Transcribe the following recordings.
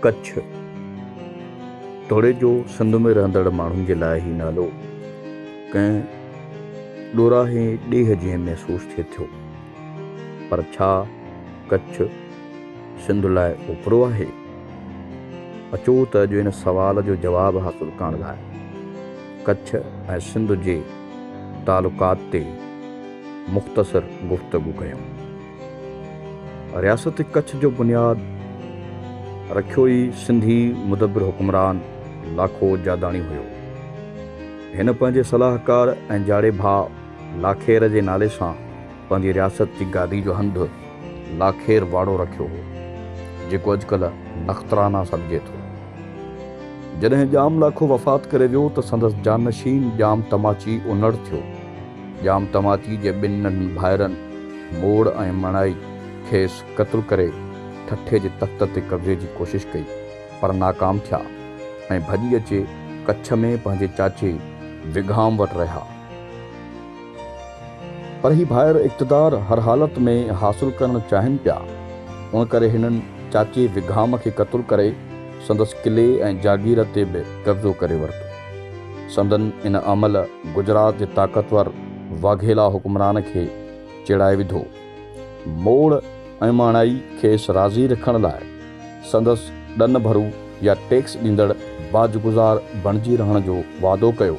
ڪڇ توڙي جو سنڌ ۾ رهندڙ ماڻهن جي لاء هي نالو ڪنهن ڏوراهين ڏيهه جيئن محسوس ٿئي ٿو، پر ڇا ڪڇ سنڌ لاء اوپرو آهي؟ اچو ته اڄ ان سوال جو جواب حاصل ڪرڻ لاء ڪڇ ۽ سنڌ جي تعلقات تي مختصر گفتگو ڪيون. رياست ڪڇ جو بنياد رکيو ئي سنڌي مدبر حڪمران لاکو جاداڻي هيو. هن پنهنجي صلاحڪار ۽ جاڙي ڀاء لاکير جي نالي سان پنهنجي رياست جي گادي جو هنڌ لاکير واڙو رکيو هو، جيڪو اڄڪلهه نخترانا سڏجي ٿو. جڏهن ڄام لاکو وفات ڪري ويو ته سندس جانشين ڄام تماچي انڙ ٿيو. ڄام تماچي جي ٻن ننڍن ڀائرن موڙ ۽ مڻائي کيس قتل ڪري ٺٽي جي تخت تي قبضي جي ڪوشش ڪئي پر ناڪام ٿيا ۽ ڀڄي اچي ڪڇ ۾ پنهنجي چاچي وگهام وٽ رهيا. پر هي ڀائر اقتدار هر حالت ۾ حاصل ڪرڻ چاهين پيا، ان ڪري هنن چاچي وگهام کي قتل ڪري سندس قلعي ۽ جاگير تي به قبضو ڪري ورتو. سندن ان عمل گجرات جي طاقتور واگهيلا حڪمران کي چيڙائي وڌو. موڙ ۽ ماڻائي کيس راضي رکڻ لاء سندس ڏن ڀرو يا ٽيڪس ڏيندڙ باجگذار بڻجي رهڻ جو وعدو ڪيو.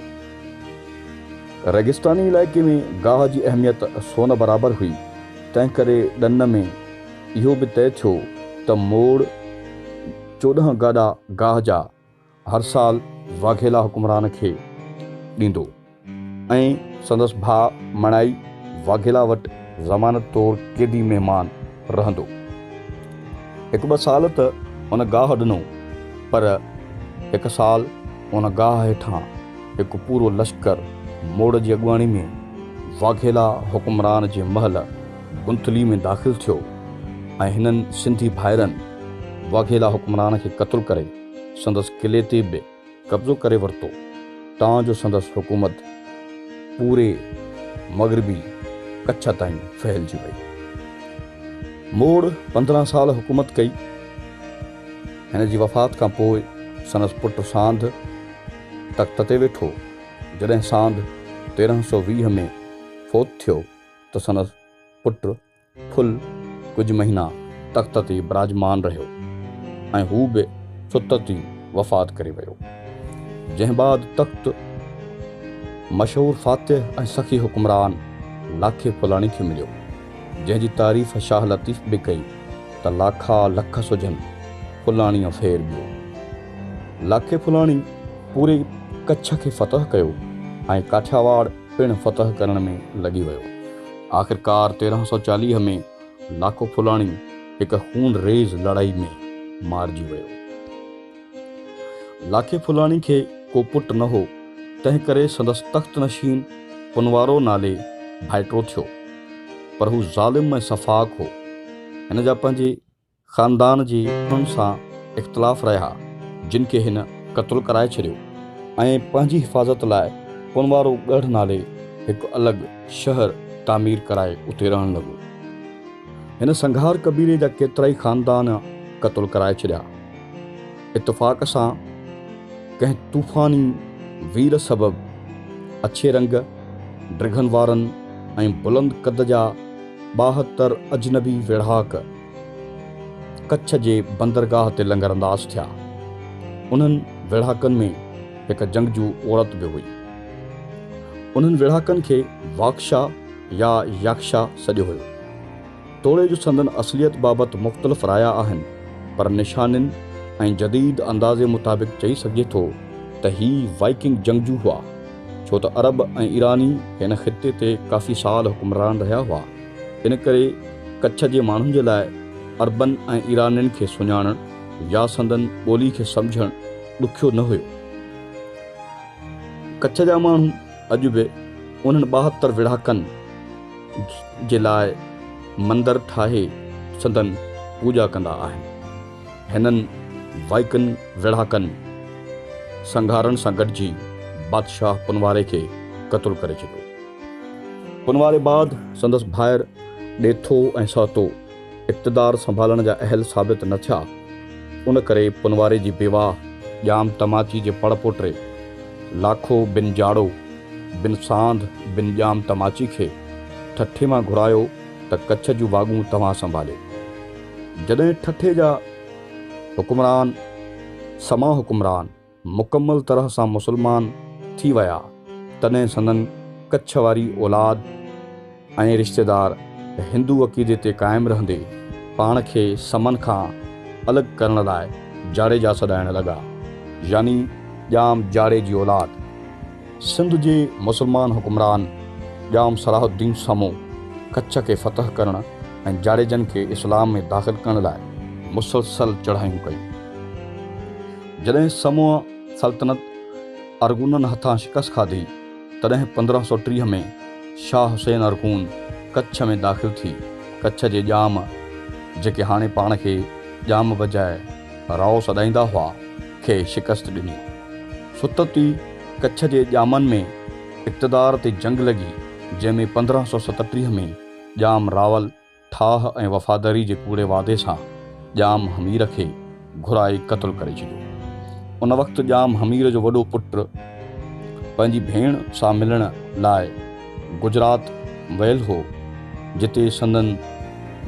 ريگستاني علائقي ۾ گاهه جي اهميت سون برابر هئي، تنهنڪري ڏن ۾ اهو به طئي ٿيو ته موڙ 14 گاڏا گاهه جا هر سال واگهيلا حڪمران کي ڏيندو ۽ سندس ڀاء مڻائي واگهيلا وٽ ضمانت طور قيدي مهمان رهندو. هڪ ٻه سال ته هن گاهه ڏنو پر هڪ سال ان گاهه هيٺان هڪ پورو لشڪر موڙ جي اڳواڻي ۾ واگهيلا حڪمران جي محل گنٿلي ۾ داخل ٿيو ۽ هنن سنڌي ڀائرن واگهيلا حڪمران کي قتل ڪري سندس قلعي تي به قبضو ڪري ورتو، تان جو سندس حڪومت پوري مغربي ڪڇ تائين ڦهلجي وئي. موڙ 15 سال حڪومت ڪئي. هن جي وفات کان پوء سندس پٽ سانڌ تخت تي ويٺو. جڏهن سانڌ 1320 ۾ فوت ٿيو ته سندس پٽ ڦل ڪجهه مهينا تخت تي براجمان رهيو ۽ هو به ستت ئي وفات ڪري ويو، جنهن بعد تخت مشهور فاتح ۽ سخي حڪمران لاکي ڦلاڻي کي مليو، جنهن جي تعريف شاهه لطيف به ڪئي ته لاکا لک سجهن، ڦلاڻيء ڦير ٻيو. لاکي ڦلاڻي پوري ڪڇ کي فتح ڪيو ۽ ڪاٺياواڙ پڻ فتح ڪرڻ ۾ لڳي ويو. آخرڪار 1340 ۾ لاکو ڦلاڻي هڪ خون ريز لڙائي ۾ مارجي ويو. لاکي ڦلاڻي کي ڪو پٽ نه هو، تنهن ڪري سندس تخت نشين پنوارو نالي ڀائٽو ٿيو. پر هو ظالم ۽ سفاڪ هو. هن جا پنهنجي خاندان جي انهن سان اختلاف رهيا، جن کي هن قتل ڪرائي ڇڏيو ۽ پنهنجي حفاظت لاء پنوارو ڳڙهه نالي هڪ الڳ شهر تعمير ڪرائي اتي رهڻ لڳو. هن سنگهار قبيلي جا ڪيترائي خاندان قتل ڪرائي ڇڏيا. اتفاق سان ڪنهن طوفاني وير سبب اڇي رنگ، ڊگهن وارن ۽ بلند قد جا 72 اجنبي ويڙهاڪ ڪڇ جي بندرگاهه تي لنگر انداز ٿيا. انهن ويڙهاڪن ۾ هڪ جنگجو عورت به هئي. انهن ويڙهاڪن کي واڪشا يا ياڪشا سڏيو ويو. توڙي جو سندن اصليت بابت مختلف رايا آهن، پر نشانين ۽ جديد اندازي مطابق چئي سگهجي ٿو ته هي وائيڪنگ جنگجو هئا، ڇو ته عرب ۽ ايراني هن خطي تي ڪافي سال حڪمران رهيا هئا. ان ڪري ڪڇ جي ماڻهن جي لاء عربن ۽ ايرانين کي سڃاڻڻ يا سندن ٻولي کي سمجهڻ ڏکيو نه هيو. ڪڇ جا ماڻهو اڄ به انهن 72 ويڙهاڪن جي لاء مندر ٺاهي سندن پوڄا ڪندا آهن. هنن وائيڪن ويڙهاڪن سنگهارن سان گڏجي بادشاهه پنواري کي قتل ڪري ڇڏيو. پنواري بعد سندس ڀائر ڏيٿو ۽ سهتو اقتدار سنڀالڻ جا اهل ثابت نه ٿيا. ان ڪري پنواري جي بيواهه ڄام تماچي جي پڙ پوٽي لاکو بن جاڙو بن ساند بن ڄام تماچي کي ٺٽي مان گهرايو ته ڪڇ جون واڳون توهان سنڀاليو. جڏهن ٺٽي جا حڪمران سما حڪمران مڪمل طرح سان مسلمان ٿي ويا، تڏهن سندن ڪڇ واري اولاد ۽ رشتيدار هندو عقيدي تي قائم رهندي پاڻ کي سمن کان الڳ ڪرڻ لاء جاڙيجا سڏائڻ لڳا، يعني ڄام جاڙي جي اولاد. سنڌ جي مسلمان حڪمران ڄام صلاح الدين سمو ڪڇ کي فتح ڪرڻ ۽ جاڙيجن کي اسلام ۾ داخل ڪرڻ لاء مسلسل چڙهايون ڪيون. جڏهن سمو سلطنت ارغونن هٿان شڪست کاڌي، تڏهن 1530 ۾ شاهه حسين ارغون ڪڇ ۾ داخل ٿي ڪڇ جي ڄام، جيڪي هاڻي پاڻ کي ڄام بجاء راء سڏائيندا هئا، کي شڪست ڏني. ستت ئي ڪڇ جي ڄامن ۾ اقتدار تي جنگ لڳي، جنهن ۾ 1537 ۾ ڄام راول ٺاهه ۽ وفاداري جي ڪوڙي وعدي سان ڄام حمير کي گهرائي قتل ڪري ڇڏيو. ان وقت ڄام حمير جو وڏو پٽ پنهنجي ڀيڻ سان ملڻ لاء گجرات ويل هو، جتي سندن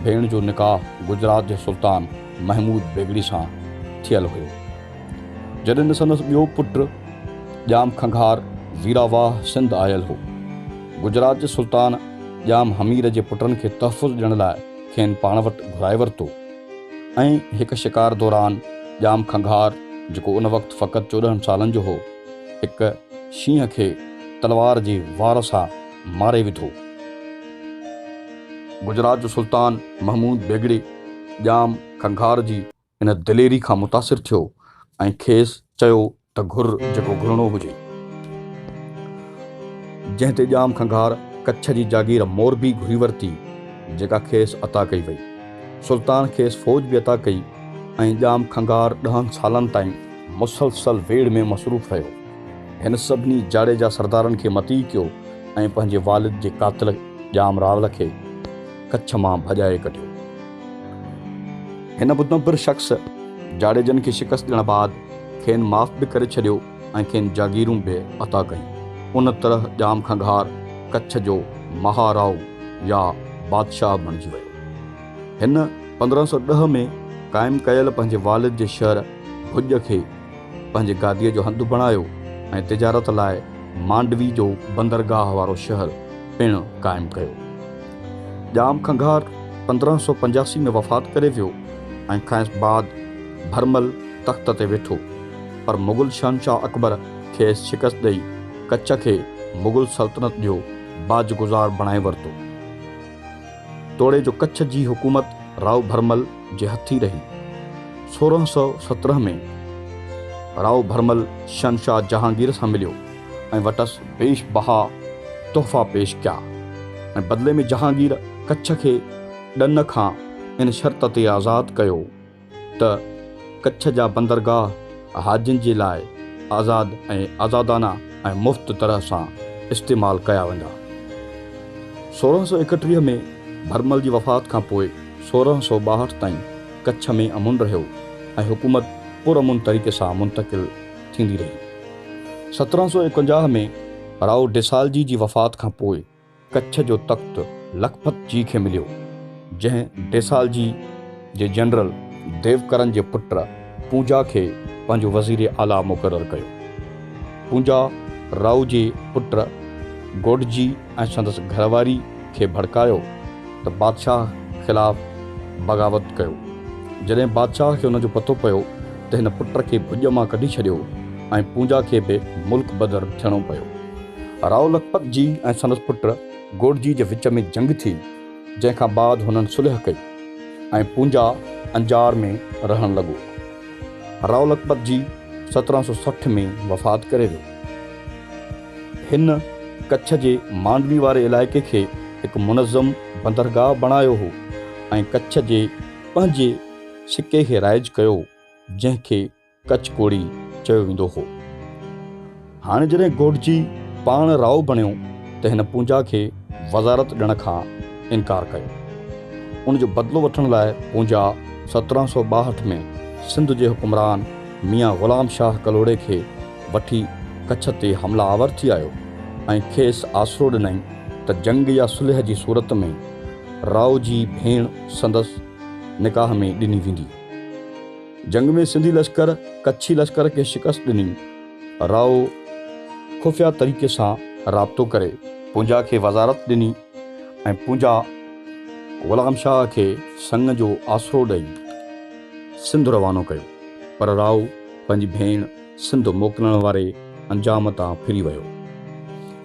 ڀيڻ جو نڪاح گجرات جي سلطان محمود بيگڙي سان ٿيل هيو. جڏهن سندس ٻيو پٽ ڄام کنگهار ويراواهه سنڌ آيل هو. گجرات جي سلطان ڄام حمير جي پٽن کي تحفظ ڏيڻ لاء کين پاڻ وٽ گهرائي ورتو ۽ هڪ شڪار دوران ڄام کنگهار، جيڪو ان وقت فقط 14 سالن جو هو، هڪ شينهن کي تلوار جي وار سان ماري وڌو. گجرات جو سلطان محمود بيگڙي ڄام کنگهار جي ان دليري کان متاثر ٿيو ۽ کيس چيو ته گهر جيڪو گهرڻو هجي. جنهن تي ڄام کنگهار ڪڇ جي جاگير موربي گهري ورتي، جيڪا کيس عطا ڪئي وئي. سلطان کيس فوج به عطا ڪئي ۽ ڄام کنگهار ڏهن سالن تائين مسلسل ويڙهه ۾ مصروف رهيو. هن سڀني جاڙيجا سردارن کي مطيع ڪيو ۽ پنهنجي والد جي قاتل ڄام راول کي ڪڇ مان ڀڄائي ڪڍيو. هن مدبر شخص جاڙيجن کي شڪست ڏيڻ بعد کين معاف به ڪري ڇڏيو ۽ کين جاگيرون به عطا ڪيون. ان طرح ڄام کنگهار ڪڇ جو مها راء يا بادشاهه بڻجي ويو. هن 1510 ۾ قائم ڪيل پنهنجي والد جي شهر ڀڄ کي پنهنجي گاديء جو هنڌ بڻايو ۽ تجارت لاء مانڊوي جو بندرگاهه وارو شهر پڻ قائم ڪيو. ڄام کنگهار 1585 ۾ وفات ڪري ويو ۽ کانئس بعد ڀرمل تخت تي ويٺو، پر مغل شهنشاهه اڪبر کيس شڪست ڏئي ڪڇ کي مغل سلطنت جو باجگذار بڻائي ورتو. توڙي جو ڪڇ جي حڪومت راء ڀرمل جي هٿ ئي رهي. 1617 ۾ راء ڀرمل شهنشاهه جهانگير سان مليو ۽ وٽس بيش بها تحفا پيش ڪيا ۽ بدلي ۾ جهانگير ڪڇ کي ڏن کان ان شرط تي آزاد ڪيو ته ڪڇ جا بندرگاهه حاجين جي لاء آزاد ۽ آزادانه ۽ مفت طرح سان استعمال ڪيا ويندا. 1631 ۾ ڀرمل جي وفات کان پوء 1662 تائين ڪڇ ۾ امن رهيو ۽ حڪومت پرامن طريقي سان منتقل ٿيندي رهي. 1751 ۾ راء ڊيسالجي جي وفات کان پوء ڪڇ جو تخت لکپت جي کي مليو، جنهن ڊيسالجي جي جنرل ديوڪرن جي پٽ پونجا کي پنهنجو وزير اعليٰ مقرر ڪيو. پونجا راء جي پٽ گوڊجي ۽ سندس گهرواري کي ڀڙڪايو ته بادشاهه خلاف بغاوت ڪيو. جڏهن بادشاهه کي ان جو پتو پيو ته هن پٽ کي ڀڄ مان ڪڍي ڇڏيو ۽ پونجا کي به ملڪ بدر ٿيڻو پيو. راء لکپت جي ۽ سندس پٽ گوڊجي جي وچ ۾ جنگ ٿي، جنهن کان بعد هنن صلح ڪئي ۽ پونجا انجار ۾ رهڻ لڳو. راء لکپت جي 1760 ۾ وفات ڪري ويو. هن ڪڇ جي مانڊوي واري علائقي کي هڪ منظم بندرگاهه بڻايو هو ۽ ڪڇ جي پنهنجي سڪي کي رائج ڪيو، جنهن کي ڪڇ ڪوڙي چيو ويندو هو. هاڻي جڏهن گوڊجي پاڻ راء بڻيو ته هن پونجا کي وزارت ڏيڻ کان انڪار ڪيو. ان جو بدلو وٺڻ لاء پونجا 1762 ۾ سنڌ جي حڪمران ميان غلام شاهه ڪلهوڙي کي وٺي ڪڇ تي حمله آور ٿي آيو ۽ کيس آسرو ڏنائين ته جنگ يا صلح جي صورت ۾ راء جي ڀيڻ سندس نڪاح ۾ ڏني ويندي. جنگ ۾ سنڌي لشڪر ڪڇي لشڪر کي شڪست ڏني. راء خفيه طريقي سان رابطو ڪري پونجا کي وزارت ڏني ۽ پونجا غلام شاهه کي سڱ جو آسرو ڏئي سنڌ روانو ڪيو، پر راء پنهنجي ڀيڻ سنڌ موڪلڻ واري انجام تان ڦري ويو.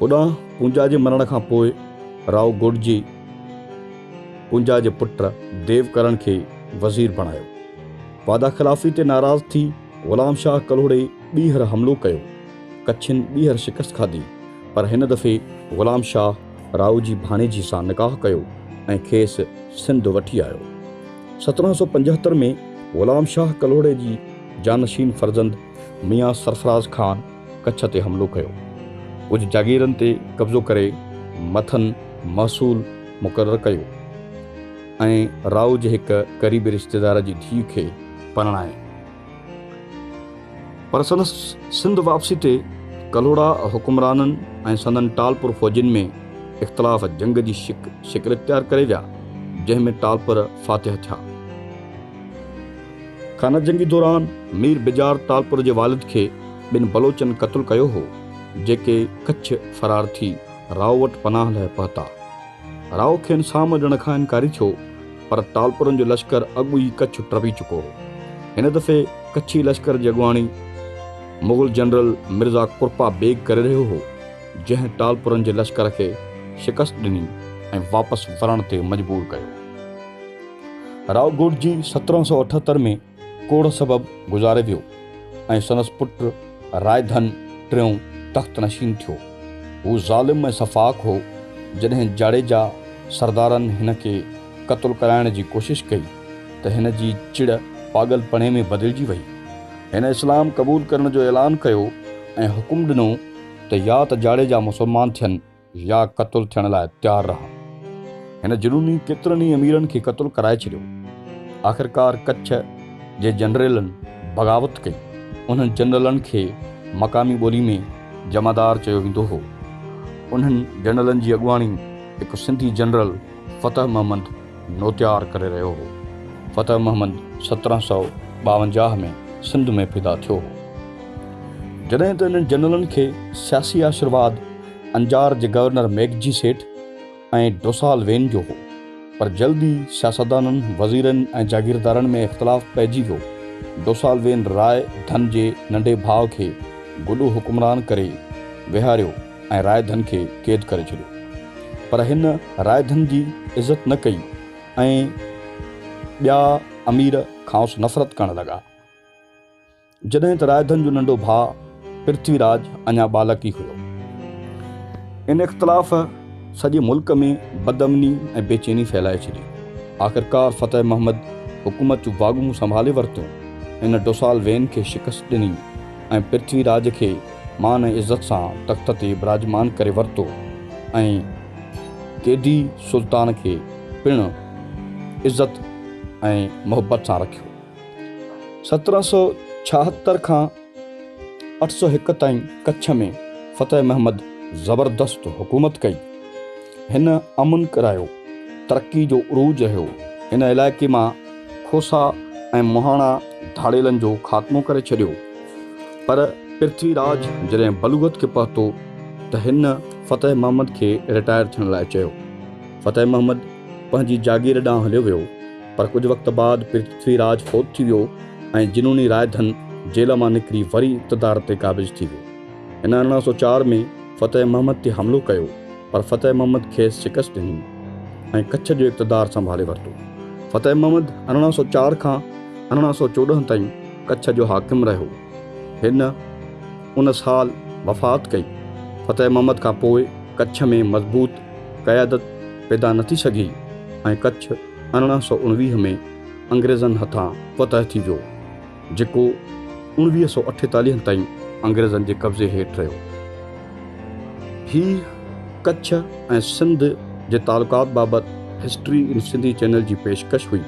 هوڏانهن پونجا جي مرڻ کان پوء راء گوڏجي پونجا جي پٽ ديوڪرڻ کي وزير بڻايو. وعده خلافي تي ناراض ٿي غلام شاهه ڪلهوڙي ٻيهر حملو ڪيو. ڪڇين ٻيهر شڪست کاڌي، پر هن دفعي غلام شاهه راء جي ڀاڻيجي سان نڪاح ڪيو ۽ کيس سنڌ وٺي آيو. 1775 ۾ غلام شاهه ڪلهوڙي جي جانشين فرزند ميان سرفراز خان ڪڇ تي حملو ڪيو. ڪجهه جاگيرن تي قبضو ڪري مٿن محصول مقرر ڪيو ۽ راء جي هڪ قريبي رشتيدار جي ڌيء کي پرڻائي. پر سندس سنڌ واپسي تي ڪلهوڙا حڪمرانن ۽ سندن ٽالپر فوجين ۾ اختلاف جنگ جي شڪل اختيار ڪري ويا، جنهن ۾ ٽالپر فاتح ٿيا. خانه جنگي دوران مير بجار ٽالپر جي والد کي ٻن بلوچن قتل ڪيو هو، جيڪي ڪڇ فرار ٿي راء وٽ پناهه لاء پهتا. راء کين سام ڏيڻ کان انڪاري ٿيو. پر ٽالپرن جو لشڪر اڳ ئي ڪڇ ٽپي چڪو هو. هن دفعي ڪڇي لشڪر جي اڳواڻي مغل جنرل مرزا قرپا بيگ ڪري رهيو هو، جنهن ٽالپرن جي لشڪر کي شڪست ڏني ۽ واپس ورڻ تي مجبور ڪيو. راء گوڊجي 1778 ۾ ڪوڙهه سبب گذاري ويو ۽ سندس پٽ رائڌن ٽيون تخت نشين ٿيو. هو ظالم ۽ سفاڪ هو. جڏهن جاڙيجا سردارن هن کي قتل ڪرائڻ جي ڪوشش ڪئي ته هن جي چڙ پاڳلپڻي ۾ بدلجي وئي. هن اسلام قبول ڪرڻ جو اعلان ڪيو ۽ حڪم ڏنو ته يا ته جاڙيجا مسلمان ٿين يا قتل ٿيڻ لاء تيار رهان. هن جنوني ڪيترن ئي اميرن کي قتل ڪرائي ڇڏيو. آخرڪار ڪڇ جي جنرلن بغاوت ڪئي. انهن جنرلن کي مقامي ٻولي ۾ جمعدار چيو ويندو هو. انهن جنرلن جي اڳواڻي هڪ سنڌي جنرل فتح محمد نوتيار ڪري رهيو هو. فتح محمد 1752 ۾ سنڌ ۾ پيدا ٿيو هو. جڏهن ته انهن جنرلن کي سياسي آشرواد انجار جي گورنر ميگجي سيٺ ۽ ڊوسال وين جو هو، پر جلد ئي سياستدانن، وزيرن ۽ جاگيردارن ۾ اختلاف پئجي ويو. ڊوسال وين راء ڌن جي ننڍي ڀاء کي گڏو حڪمران ڪري ويهاريو ۽ راء ڌن کي قيد ڪري ڇڏيو. پر هن راء ڌن جي عزت نه ڪئي ۽ ٻيا امير کانئس نفرت ڪرڻ لڳا. جڏهن ته رائڌن جو ننڍو ڀاء پرٿوي راج اڃا ٻالڪ ئي هيو. ان اختلاف سڄي ملڪ ۾ بدامني ۽ بيچيني ڦهلائي ڇڏي. آخرڪار فتح محمد حڪومت جون واڳون سنڀالي ورتيون. هن ڊوسال وين کي شڪست ڏني ۽ پرٿوي راج کي مان ۽ عزت سان تخت تي براجمان ڪري ورتو ۽ قيدي سلطان کي پڻ عزت ۽ محبت سان رکيو. 1776 کان 801 تائين ڪڇ ۾ فتح محمد زبردست حڪومت ڪئي. هن امن ڪرايو، ترقي جو عروج رهيو. هن علائقي مان کوسا ۽ مهاڻا ڌاڙيلن جو خاتمو ڪري ڇڏيو. پر پرٿوي راج جڏهن بلوغت کي پهتو ته هن فتح محمد کي رٽائر ٿيڻ لاء چيو. فتح محمد پنهنجي جاگير ڏانهن هليو ويو. پر ڪجهه وقت بعد پرٿوي راج فوت ٿي ويو ۽ جنوني راء ڌن جيل مان نڪري وري اقتدار تي قابض ٿي ويو. هن 1804 ۾ فتح محمد تي حملو ڪيو، پر فتح محمد کيس شڪست ڏني ۽ ڪڇ جو اقتدار سنڀالي ورتو. فتح محمد 1804 کان 1814 تائين ڪڇ جو حاڪم رهيو. هن ان سال وفات ڪئي. فتح محمد کان پوء ڪڇ ۾ مضبوط قيادت پيدا نه ٿي سگهي ۽ ڪڇ 1819 ۾ انگريزن هٿان فتح ٿي ويو، جيڪو 1948 تائين انگريزن جي قبضي هيٺ رهيو. هي ڪڇ ۽ سنڌ جي تعلقات بابت هسٽري ان سنڌي چينل جي پيشڪش هئي.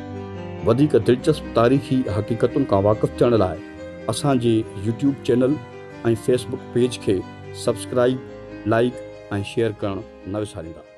وڌيڪ دلچسپ تاريخي حقيقتن کان واقف ٿيڻ لاء اسان جي يوٽيوب چينل ۽ فيسبڪ پيج کي سبسڪرائيب، لائيڪ ۽ شيئر ڪرڻ نه وساريندا.